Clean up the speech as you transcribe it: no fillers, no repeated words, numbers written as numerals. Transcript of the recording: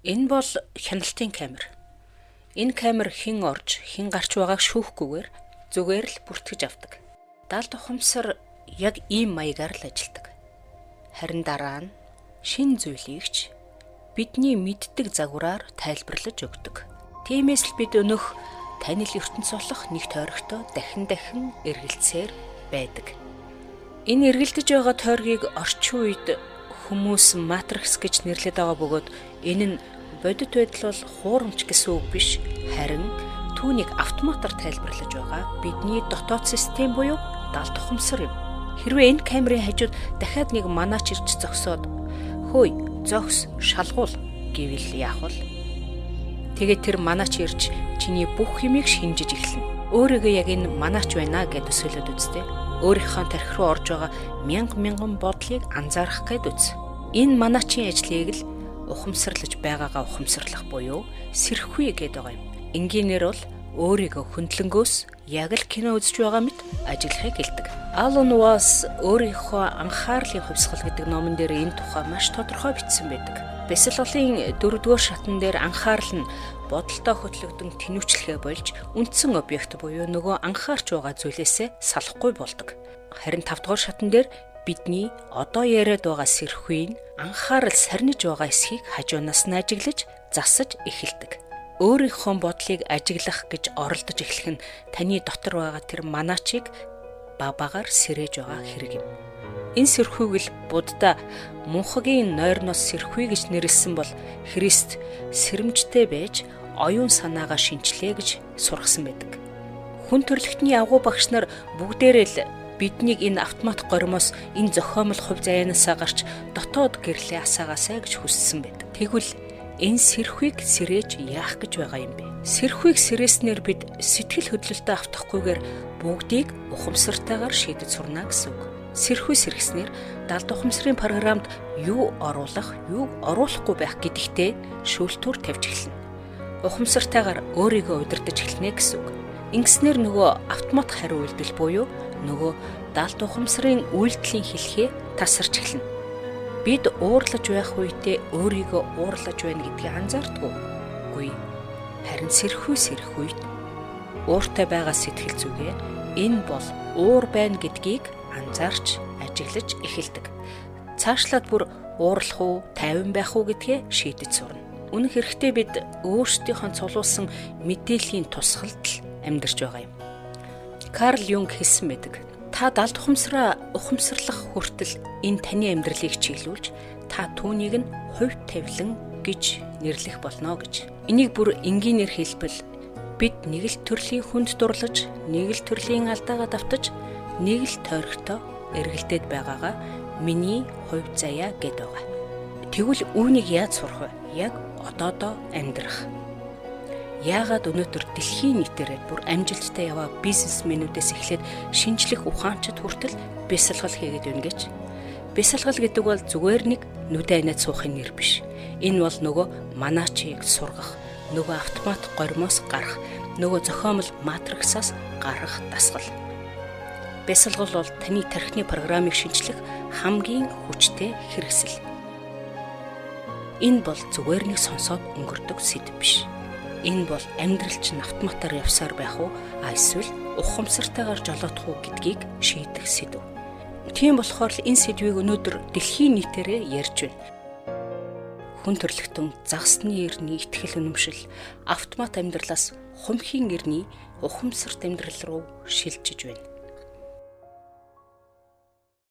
Энэ бол хяналтын камер. Энэ камер хэн орж, хэн гарч байгааг шүүхгүйгээр зүгээр л бүртгэж авдаг. Далд ухамсар яг ийм маягаар л ажилладаг. Харин дараа нь шинэ зүйлийг ч бидний мэддэг загвараар тайлбарлаж өгдөг. Тиймээс л бид өнөөх танил ертөнц болох нэг тойрогтой дахин дахин эргэлцээр байдаг. Энэ эргэлдэж байгаа тойргийг орчин үед хүмүүс матрикс гэж нэрлэдэг байгаа бөгөөд энэ нь бодит байдал бол хуурамч гэсэн үг биш, харин түүнийг автоматар тайлбарлаж байгаа бидний дотоод систем буюу далд ухамсар юм. Хэрвээ энэ камерын хажууд дахиад нэг манаач ирж зогсоод "Хөөе, зогс, шалгуул" гэвэл яах вэ? Тэгээд тэр манаач ирж чиний бүх юмыг шинжиж эхэлнэ. Өөрийгөө яг энэ манаач байна гэд төсөөлөд үз дээ. Өөрийнхөө тархи руу орж байгаа мянга мянган бодлыг анзаарах гээд үз. Энэ манаачийн ажлыг л ухамсарлаж байгаагаа ухамсарлах буюу сэрхүү гэдэг байгаа юм. Энгийнээр бол өөрийгөө хөндлөнгөөс яг л кино үзэж байгаа мэт ажиллахыг хэлдэг. Алан Уоллес өөрийнхөө анхаарлын хувьсгал гэдэг номон дээр энэ тухай маш тодорхой бичсэн байдаг. Бясалгалын 4-р шатан дээр анхаарал нь бодолтой хөтлөгдөн тэнүүчлэхээ болж үндсэн объект буюу нөгөө анхаарч байгаа зүйлээсээ салахгүй болдог. Харин 5-р шатан дээр бидний одоо яриад байгаа сэрхүү нь анхаарал сарниж байгаа эсхийг хажуунаас нь ажиглаж засаж эхэлдэг. Өөрийнхөө бодлыг ажиглах гэж оролдож эхлэх нь таны дотор байгаа тэр манаачийг бабагаар сэрэж байгаа хэрэг юм. Энэ сэрхүүг л Будда мунхагийн нойрноос сэрхүү гэж нэрлэсэн бол Христ сэрэмжтэй байж оюун санаагаа шинчлээ гэж сургасан байдаг. Хүн төрөлхтний агуу багш нар бүгдээрээ л биднийг энэ автомат горимоос, энэ зохиомол хувь заяанаасаа гарч дотоод гэрлээ асаагаасай гэж хүссэн байдаг. Тэгвэл энэ сэрхүйг сэрээж яах гэж байгаа юм бэ? Сэрхүйг сэрээснээр бид сэтгэл хөдлөлтөд автахгүйгээр бүгдийг ухамсартайгаар шийдэж сурна гэсэн үг. Сэрхүй сэргэснээр далд ухамсарын програмд юу оруулах, юуг оруулахгүй байх гэдэгтээ шүүлтүүр тавьж эхэлнэ. Ухамсартайгаар өөрийгөө удирдах эхэлнэ гэсэн үг. Ингэснээр нөгөө автомат хариу үйлдэл буюу нөгөө далд ухамсарын үйлдэлийн хэлхээ тасарч эхэлнэ. Бид уурлаж байх үедээ өөрийгөө уурлаж байна гэдгийг анзаардаггүй. Үгүй. Харин сэрхүү сэрэх үед ууртай байгаа сэтгэл зүгээ энэ бол уур байна гэдгийг анзаарч ажиглаж эхэлдэг. Цаашлаад бүр уурлах уу, тайван байх уу гэдгээ шийдэж сурна. Үнэн хэрэгтээ бид өөрсдийнхөө цуглуулсан мэдээллийн тусгалд л амьдарч байгаа юм. Карл Юнг хэлсэн байдаг. Та далд ухамсараа ухамсарлах хүртэл энэ таны амьдралыг чиглүүлж та түүнийг нь хувь тавилан гэж нэрлэх болно гэж. Энийг бүр энгийнээр хэлбэл бид нэг л төрлийн хүнд дурлаж, нэг л төрлийн алдаагаа давтаж, нэг л тойрогтой эргэлдээд байгаагаа миний хувь заяа гэд байгаа. Тэгвэл үүнийг яаж сурах вэ? Яг одоодоо амьдрах. Яагаад өнөөдөр дэлхийн нийтээр бүр амжилттай яваа бизнесмэнүүдээс эхлээд шинжлэх ухаанчид хүртэл бясалгал хийгээд байна гэж. Бясалгал гэдэг бол зүгээр нэг нүдэ аниад суухын нэр биш. Энэ бол нөгөө манаачийг сургах, нөгөө автомат горимоос гарах, нөгөө зохиомол матриксаас гарах дасгал. Бясалгал бол таны тархины програмыг шинчлэх хамгийн хүчтэй хэрэгсэл. Энэ бол зүгээр нэг сонсоод өнгөрдөг сэдэв биш. Энэ бол амьдрал чинь автоматар явсаар байх уу, а эсвэл ухамсартайгаар жолоодох уу гэдгийг шийдэх сэдэв. Тийм болохоор л энэ сэдвийг өнөөдөр дэлхийн нийтээрээ ярьж байна. Хүн төрөлхтөн загасны эртний итгэл үнэмшил, автомат амьдралаас хумхийн эртний ухамсарт амьдрал руу шилжиж байна.